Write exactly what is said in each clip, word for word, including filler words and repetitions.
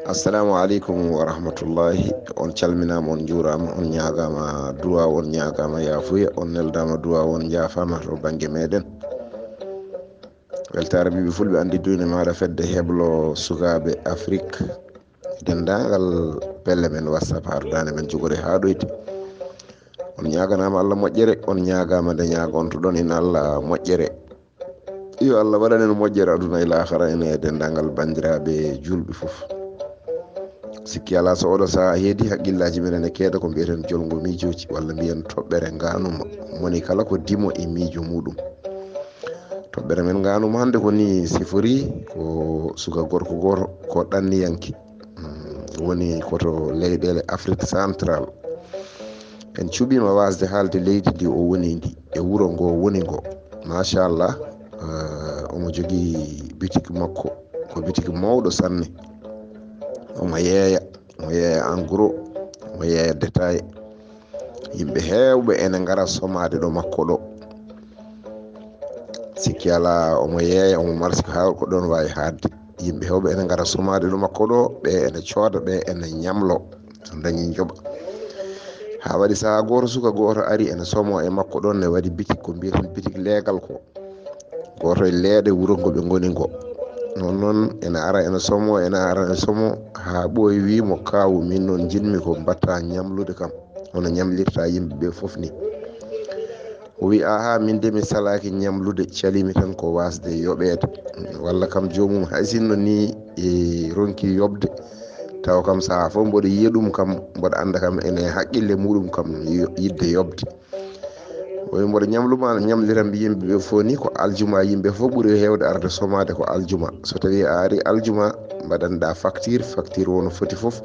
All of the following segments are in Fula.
Assalamu aleykum wa rahmatullahi. On calminaama, on njuuraama, on ñaagaama duwaaw, on ñaagaama yaafuya, on neldaama duwaaw, on njaafaama to bannge meɗen. Weltaare ɓiɓɓe fulɓe, anndi duyne maaɗa fedde heblo sukaaɓe Afrik, denndaangal pelle men WhatsApp, haa to daande men jogori haa ɗoyde. On ñaaganaama Allah moƴƴere, on ñaagaama nde ñaagontoɗon en Allah moƴƴere. Yo Allah waɗan en moƴƴere aduna e laakara, en e denndaangal banndiraaɓe juulɓe fof. Sikki alaa, so oɗo sahaa heedi, haqqillaaji men ene keeda ko mbiyeten jolngo miijooji, walla mbiyen toɓɓere ngaanuma. Moni kala ko dimo e miijo muuɗum. Toɓɓere men ngaanuma hannde ko ni sifori, ko suka gorko gooto, ko ɗanniyanke. Mm, woni ko to leyɗeele Afrik Central. En cuɓiima waasde haalde leydi ndi o woni ndi, e wuro ngo woni ngo. Machallah, eh, omo jogii bitik makko, ko bitik mawɗo sanne. Omo yeeya, omo yeeya en gros, omo yeeya détail. Yimɓe heewɓe ene ngara somaade ɗo makko ɗo. Sikki alaa, omo yeeya, omo marsi haa ko ɗoon waawi haaɗde. Yimɓe heewɓe ene ngara somaade ɗo makko ɗo, ɓe ene cooda, ɓe ene ñamlo, so dañi njoɓa. Haa waɗi sahaa gooto, suka gooto ari ene somo e makko ɗoon, ne waɗi bitik, ko mbiyeten bitik leegal ko. Gooto e leeɗe wuro ngo ɓe ngoni ngo. Noon noon ene ara ene somo, ene ara ene somo, haa ɓooyi wii mo, "Kaawu, min noon njiɗmi ko mbaɗtaa ñamlude kam, hono ñamlirta yimɓe ɓe fof ni." O wi, "Aha, min de mi salaaki ñamlude, calimi tan ko waasde yoɓeede. Walla kam joomum hay sinno ni e ronki yoɓde, taw kam sahaa fof mboɗo yiya ɗum kam, mboɗo annda kam ene haqqille muɗum kam yo-, yiɗde yoɓde." O wi, "Mboɗo ñamluma, ñamliran mi yimɓe ɓe fof ni ko aljuma, yimɓe fof ɓuri heewde arde somaade ko aljuma. So tawi a ari aljuma, mbaɗanɗa facture, facture won foti fof."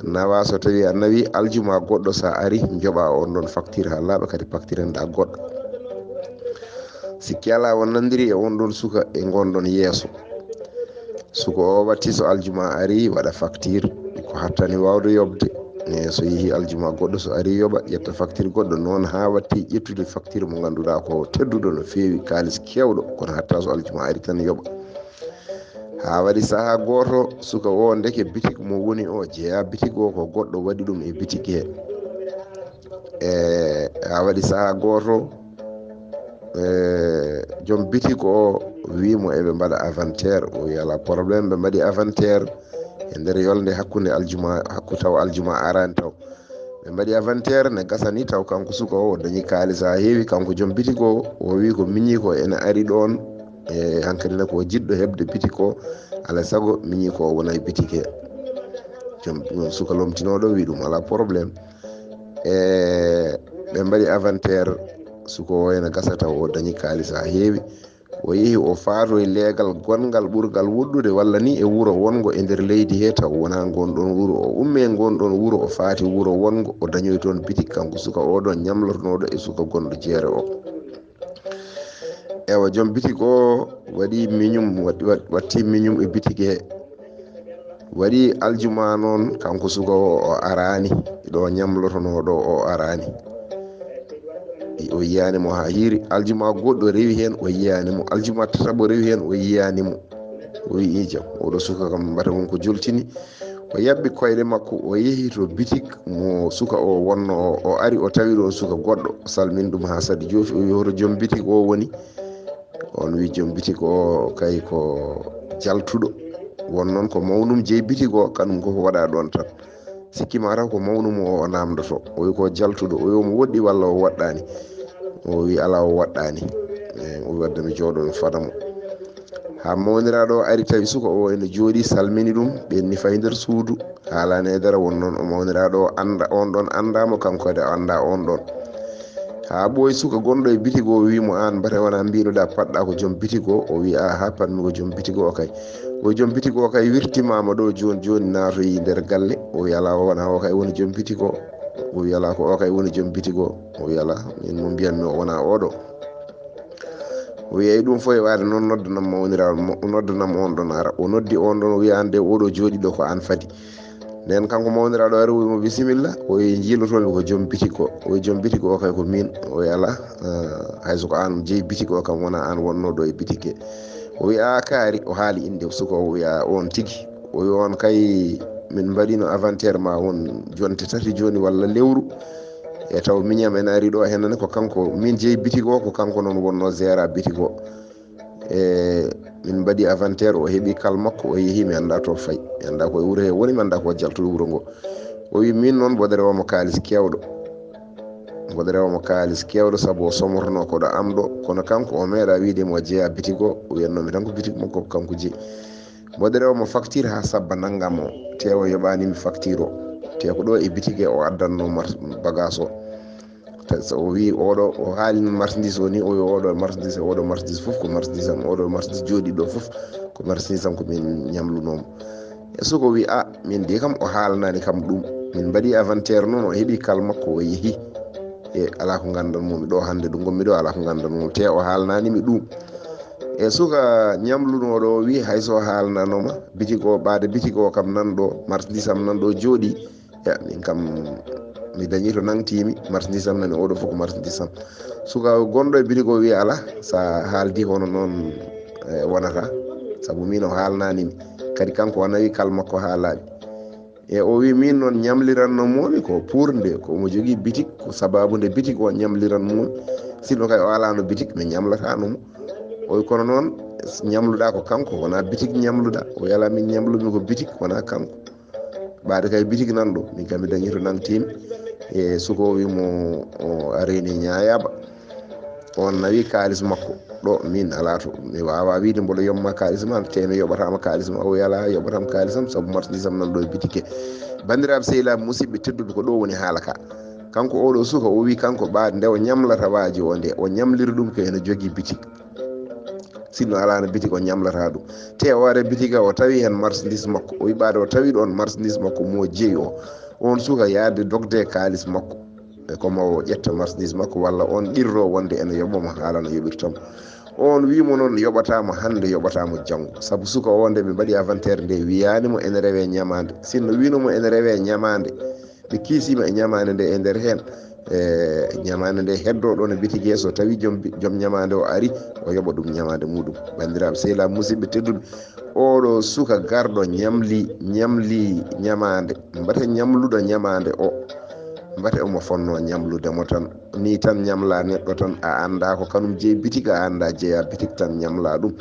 Nawa, so tawi a nawi aljuma goɗɗo, sa ari, njoɓa on ɗon facture haa laaɓa, kadi facturenɗa goɗɗo. Sikki alaa, o nandiri e on ɗon suka e ngon ɗon yeeso. Suka o watti so aljuma ari, waɗa facture, ko hattani waawde yoɓde. E so yehi aljuma goɗɗo, so ari yoɓa, ƴetta facture goɗɗo, noon haa watti ƴettude facture mo ngannduɗaa ko tedduɗo no feewi, kaalis keewɗo, kono hatta so aljuma ari tan yoɓa. Haa waɗi sahaa gooto, suka o ndeke bitik mo woni o jeyaa bitik o, ko goɗɗo waɗi ɗum e bitik he. E haa waɗi sahaa gooto, e joom bitik o wii mo eɓe mbaɗa inventaire. O wi, "Alaa problème." Ɓe mbaɗi inventaire e nder yolnde hakkunde aljuma, hakku taw aljuma araani taw. Ɓe mbaɗi inventaire, ne gasa ni taw kanko suka o, o dañi kaalis haa heewi, kanko joom bitik o, o wi ko miñi ko ene ari ɗoon, e hankadi ne ko jiɗɗo heɓde bitik o, alaa sago miñi ko o wona e bitik he. Joom, joom suka lomtinooɗo wi ɗum alaa problème. E ɓe mbaɗi inventaire, suka o ene gasa taw o dañi kaalis haa heewi. O yehi, o faatoyi leegal gonngal ɓurgal woɗɗude, walla ni e wuro wonngo e nder leydi he, taw wonaa ngon ɗon wuro. O ummi e ngon ɗon wuro, o faati wuro wonngo, o dañoyi toon bitik, kanko suka o ɗon ñamlotonooɗo e suka gonɗo jeere o. Ewa, joom bitik o waɗi miñum, waɗ-, waɗ-, watti miñum e bitik he. Waɗi aljuma noon, kanko suka o, o araani, ɗo ñamlotonoo ɗo, o araani. O yiyaani mo haa hiiri. Aljuma goɗɗo rewi heen, o yiyaani mo. Aljuma tataɓo rewi heen, o yiyaani mo. O wi, "Ii jam, oɗo suka kam mbata won ko joltini." O yaɓɓi koyɗe makko, o yehi to bitik mo suka o wonno o. O ari, o tawi ɗo suka goɗɗo, o salmini ɗum haa saɗi joofi. O wi, "Hoto joom bitik o woni?" On wi, "Joom bitik o kay ko jaltuɗo. Won noon ko mawnum jeyi bitik o, kanum ko ko waɗa ɗoon tan. Sikki ma taw ko mawnum o, o namdoto." O wi, "Ko jaltuɗo." O wi, "Omo woɗɗi walla o woɗɗaani?" O wi, "Alaa, o woɗɗaani." E, o wi, "Wadde mi jooɗo, mi fada mo." Haa mawniraaɗo o ari, tawi suka o ene jooɗi, salmini ɗum, ɓenni fayi nder suudu. Haalaani e dara, won noon o mawniraaɗo o annda, on ɗon annda mo, kanko kadi o annda on ɗon. Haa ɓooyi suka gonɗo e bitig o, o wi mo, "Aan mbate wonaa mbiinoɗaa paɗɗaa ko joom bitig o?" O wi, "Aaha, paɗmi ko joom bitig o kay." O wi, "Joom bitig o kay wirtimaama ɗo jooni jooni, naatoyi nder galle." O wi, "Alaa, o wonaa o kay woni joom bitig o." O wi, "Alaa, ko o kay woni joom bitig o." O wi, "Alaa, min mo mbiyatmi o wonaa oɗo." O wiyi ɗum fof e waade noon, noddanam mawniraaɗo mo, noddanam on ɗon ara. O noddi on ɗon, o wiyi, "Aan de, oɗo jooɗiiɗo ko aan fadi." Nden kanko mawniraaɗo ari, o wiyi mo, "Bisimilla." O wiyi, "Njiilotoomi ko joom bitik o." O wiyi, "Joom bitik o kay ko miin." O wiyi, "Alaa, eh, hay so ko aan jeyi bitik o kam, wonaa aan wonnoo ɗo e bitik he." O wiyi, "A kaari." O haali innde suka o, o wiyi, "A on tigi." O wiyi, "On kay, min mbaɗiino avanteer ma won jonte tati jooni walla lewru. E taw miñam ene ari ɗo, hennane ko kanko min jeyi bitik o, ko kanko noon wonnoo gérant bitik o. E min mbaɗi avanteer, o heɓi kal makko, o yehi, mi anndaa to fayi. Mi anndaa ko e wuro he woni, mi anndaa ko jaltuɗo wuro ngo." O wiyi, "Min noon, mboɗo rewa mo kaalis keewɗo. Mboɗo rewa mo kaalis keewɗo, sabu o somornoo ko ɗo am ɗo. Kono kanko, o meeɗaa wiyde mo o jeyaa bitik o, o wiyatnoo mi tan ko bitik makko ko kanko jeyi. Mboɗo rewa mo facture haa sabba nanngam o, te o yoɓaani mi facture o. Te ko ɗo e bitik he o addannoo mar-, bagaas o." Te so o wiyi oɗo, o haali noon marchandise o ni, o wiyi oɗo marchandise, oɗo marchandise fof ko marchandise am, oɗo marchandise jooɗiiɗo fof ko marchandise am, ko min ñamlunoo mo. E suka o wiyi, "A, min de kam o haalanaani kam ɗum. Min mbaɗi avanteer noon, o heɓi kal makko, o yehi. E alaa ko nganndanmi mo ɗo hannde, ɗo ngonmi ɗo, alaa ko nganndanmi mo, te o haalanaani mi ɗum." E suka ñamlunooɗo o wiyi, "Hay so o haalanano ma, bitik o, ɓaade bitik o kam nan ɗo, marchandise am nan ɗo jooɗii. Ya, min kam, mi dañii to nangtiimi, marchandise am nani, oɗo fof ko marchandise am." Suka gonɗo e bitik o wiyi, "Alaa, so a haaldi hono noon, eh, wonata, sabu min o haalanaani mi. Kadi kanko o nawi kal makko haa laaɓi." E o wiyi, "Min noon ñamliranno moomi ko puurnde, ko omo jogii bitik, ko sababu nde bitik o ñamliran moomi. Sinno kay o alaano bitik, mi ñamlataano mo." O wiyi, "Kono noon, ñamluɗaa ko kanko, wonaa bitik ñamluɗaa." O wiyi, "Alaa, min ñamlumi ko bitik, wonaa kanko. Ɓaade kay bitik nan ɗo, min kam mi dañii to nangtiimi." E suka o wiyi mo, "O a reeni ñaayaaba." On nawi kaalis makko ɗo, min alaa to, mi waawaa wiyde mboɗo yoɓma kaalis ma, te mi yoɓataama kaalis ma. O wiyi, "Alaa, yoɓataama kaalis am, sabu marchandise am nan ɗo e bitik he." Banndiraaɓe sehilaaɓe, musidɓe tedduɓe, ko ɗo woni haala ka. Kanko oɗo suka, o wiyi kanko ɓaade nde o ñamlata waaji o nde, o ñamliri ɗum ko ene jogii bitik. Sinno alaano bitik, o ñamlata ɗum. Te o ari bitik he, o tawi heen marchandise makko. O wiyi ɓaade o tawi ɗoon marchandise makko mo jeyi o. On suka yaade dogde kaalis makko. E ko mo ƴetta marchandise makko, walla on qirro wonde ene yoɓa mo, haala no yoɓirta mo. On wiyi mo noon yoɓataa mo hannde, yoɓataa mo janngo. Sabu suka o nde ɓe mbaɗi avanteer nde wiyaani mo ene rewee ñamaande. Sinno wiino mo ene rewee ñamaande, ɓe kiisiima e ñamaande nde e nder heen. E ñamaande nde heddoo ɗoon e bitik he, so tawi joom bi-, joom ñamaande o ari, o yoɓa ɗum ñamaande muɗum. Banndiraaɓe sehilaaɓe, musidɓe tedduɓe, oɗo suka garɗo ñamli, ñamli ñamaande. Mbate ñamluɗo ñamaande o, mbate omo fonnoo ñamlude mo tan. Ni tan ñamla neɗɗo tan, a anndaa ko kanum jeyi bitik, a anndaa jeyaa bitik tan ñamla ɗum.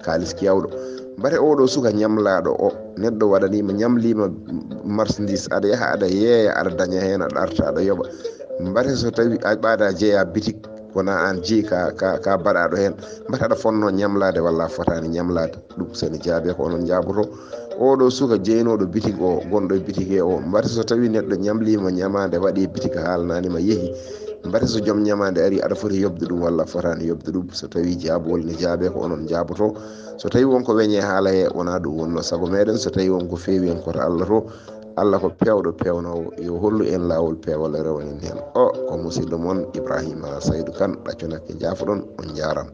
Kaalis keewɗo. Mbate oɗo suka ñamlaaɗo o, neɗɗo waɗaniima, ñamliima marchandise, aɗa yaha, aɗa yeeya, aɗa daña heen, aɗa arta, aɗa yoɓa. Mbate so tawi a ɓaada jeyaa bitik, wonaa aan jeyi ka, ka, ka baɗaaɗo heen, mbate aɗa fonnoo ñamlaade walla a fotaani ñamlaade? Ɗum so ene jaabee ko onon njaaboto. Oɗo suka jeynooɗo bitik o, gonɗo e bitik he o, mbate so tawi neɗɗo ñamliima ñamaande, waɗi bitik, haalanaani ma, yehi, mbate so joom ñamaande ari, aɗa foti yoɓde ɗum walla a fotaani yoɓde ɗum? So tawi jaabowol ne jaabee ko onon njaaboto. So tawi won ko weñe haala he, wonaa ɗum wonnoo sago meɗen. So tawi won ko feewi en, koto Allah to. Allah ko peewɗo peewnoowo, yo hollu en laawol peewal, rewa en heen. O ko musidɗo mon Ibrahima Saydu Kan, ɗacco nakke, njaafoɗon, on njaaraama.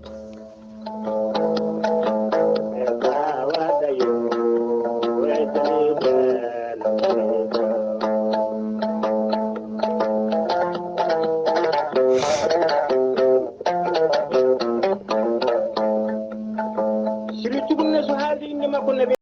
Sirri tugunne so haalde innde makko, nabi